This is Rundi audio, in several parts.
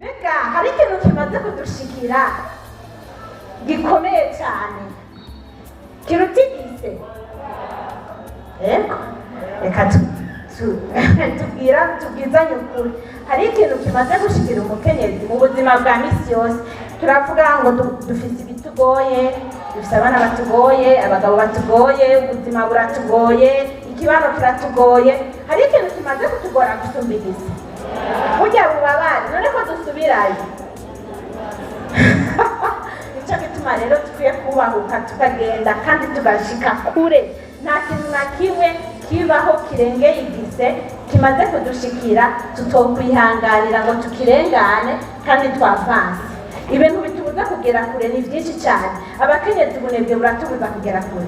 Mbega hari ikintu kimaze kudushikira gikomeye cyane kiruta igise? Ego, reka tubwira tubwizanye ukuri. Hari ikintu kimaze gushikira umukenyezi mu buzima bwa misi yose. Turavuga ngo dufise ibitugoye, dufise abana batugoye, abagabo batugoye, ubuzima buratugoye, ikibano kiratugoye. Hari ikintu kimaze kutugora gusumba igise? Burya bubabare none ko dusubirayo. Nicyo gituma rero dukwiye kubahuka, tukagenda kandi tugashika kure. Nta kintu na kimwe kibaho kirengeye igise kimaze kudushikira tutokwihanganira ngo tukirengane kandi twavanse. Ibintu bitubuza kugera kure ni byinshi cyane. Abakenyezi, ubunebwe buratubuza kugera kure,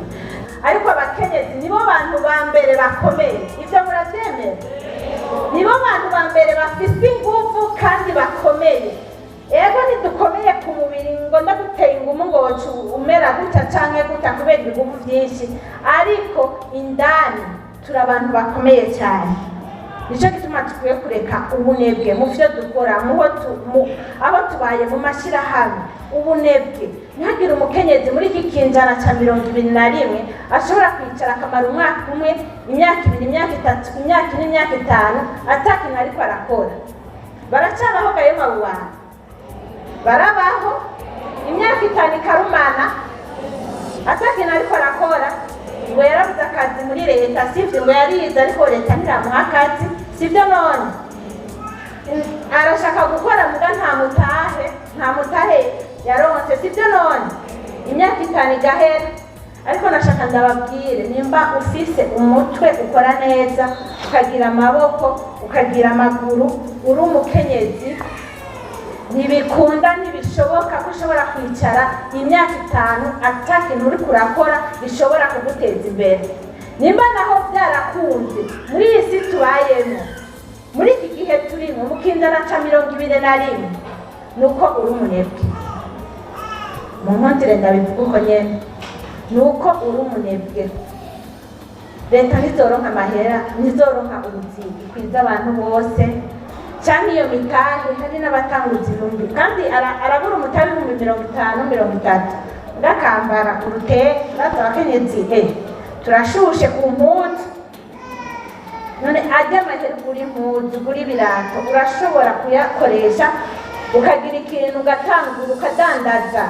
ariko abakenyezi nibo bantu ba mbere bakomeye. Ibyo murabyemera? Nibo bantu ba mbere bafise ingufu kandi bakomeye. Ego, ntidukomeye ku mubiri ngo ndaguteye ingumu ngo woca umera gutya canke gutya kubera ibigufu byinshi, ariko indani turi abantu bakomeye cyane. Nicyo gituma dukwiye kureka ubunebwe mu byo dukora, muho aho tubaye, mu mashyirahamwe. Ubunebwe, ntihagire umukenyezi muri iki kinjana cya 21 ashobora kwicara akamara umwaka umwe, imyaka 2, imyaka 3, imyaka 4, imyaka 5 atakintu ariko arakora. Baracabaho gayo abo bantu, barabaho imyaka 5 ikarumana atakintu ariko arakora. Ngo yarabuze akazi muri leta, sivyo? Ngo yarize ariko leta ntiramuha akazi, sivyo? None arashaka gukora muga nta mutahe yaronse, sivyo? None imyaka 5 igahera. Ariko nashaka ndababwire, nimba ufise umutwe ukora neza, ukagira amaboko, ukagira amaguru, uri umukenyezi, ntibikunda, ntibishoboka ko ushobora kwicara imyaka 5 ata kintu uriko urakora bishobora kuguteza imbere. Nimba naho byarakunze, muri iyi si tubayemo, muri iki gihe turimo, mu kinjana ca 21, ni uko uri umunebwe. Mu nkundire ndabivuga uko nyene, ni uko uri umunebwe. Leta ntizoronka amahera, ntizoronka ubuzi ikwiza abantu bose canke iyo mitahe. Hari n'abatanguza ibihumbi kandi arabura umutahe 50,000, 30, ugakambara urute. Baza abakenyezi, turashushe ku mpuzu. None ajya amahera ugura impuzu, ugura ibirato, urashobora kuyakoresha ukagira ikintu ugatangura, ukadandaza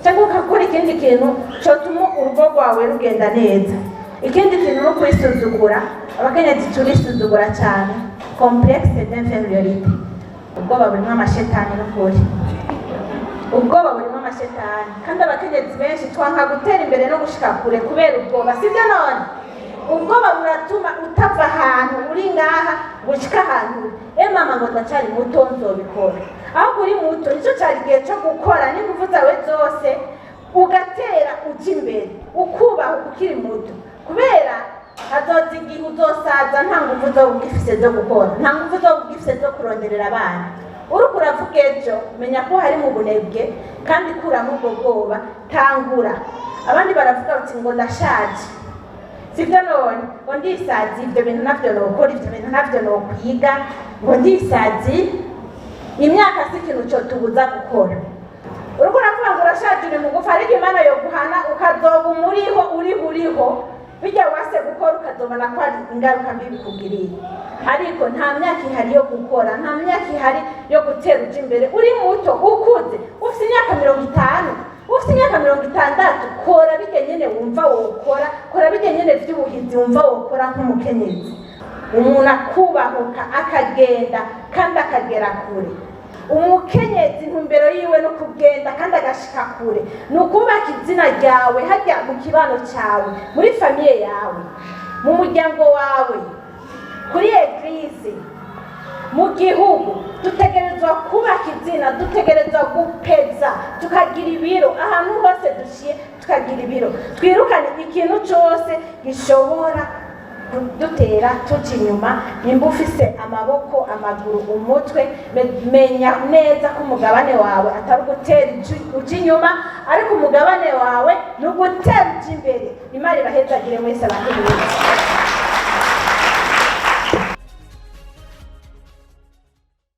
cyangwa ugakora ikindi kintu cyotuma urugo rwawe rugenda neza. Ikindi kintu ni ukwisuzugura. Abakenyezi turisuzugura cyane, complexe d'infériorité. Ubwoba burimo amashetani, n'ukuri ubwoba burimo amashetani. Kandi abakenyezi benshi twanka gutera imbere no gushika kure kubera ubwoba, sibyo? None ubwoba buratuma utava ahantu uri ngaha ngo ushike ahantu uri. Mama, ngo ndacyari muto, nzobikora. Ahubwo uri muto, nicyo cyari igihe cyo gukora n'ingufu zawe zose, ugatera uja imbere, ukubaha ukiri muto, kubera hazoza igihe uzosaza nta ngufu zo ugifise zo gukora, nta ngufu zo ugifise zo kuronderera abana. Uriko uravuga ejo, menya ko hari mu bunebwe kandi kuramo ubwo bwoba, tangura. Abandi baravuga bati ngo ndashaje, sibyo? None ngo ndisazi, ibyo bintu navyo nokora, ibyo bintu navyo nokwiga, ngo ndisazi. Imyaka si ikintu cotubuza gukora. Uriko uravuga ngo urashaje, uri mugufi, ariko Imana yoguhana ukazoba umuriho uriho uriho bijya wase gukora, ukazobona ko hari ingaruka mbi bikugiriye. Ariko nta myaka ihari yo gukora, nta myaka ihari yo gutera uja imbere. Uri muto, ukuze, ufite imyaka 50, ufite imyaka 60, kora bijya nyene wumva wokora. Kora bijya nyene vy'ubuhizi wumva wokora nk'umukenyezi. Umuntu akubahuka akagenda kandi akagera kure. Umukenyezi, intumbero yiwe no kugenda kandi agashika kure, ni ukubaka izina ryawe hajya mu kibano cyawe, muri famille yawe, mu muryango wawe, kuri église, mu gihugu. Dutegerezwa kubaka izina, dutegerezwa gupeza tukagira ibiro ahantu hose dushiye, tukagira ibiro. Twirukane ikintu cyose gishobora kudutera tuca inyuma. Nimba ufise amaboko, amaguru, umutwe, menya neza ko umugabane wawe atari ugutera uja inyuma, ariko umugabane wawe ni ugutera uja imbere. Imana ibahezagire mwese abakenyezi.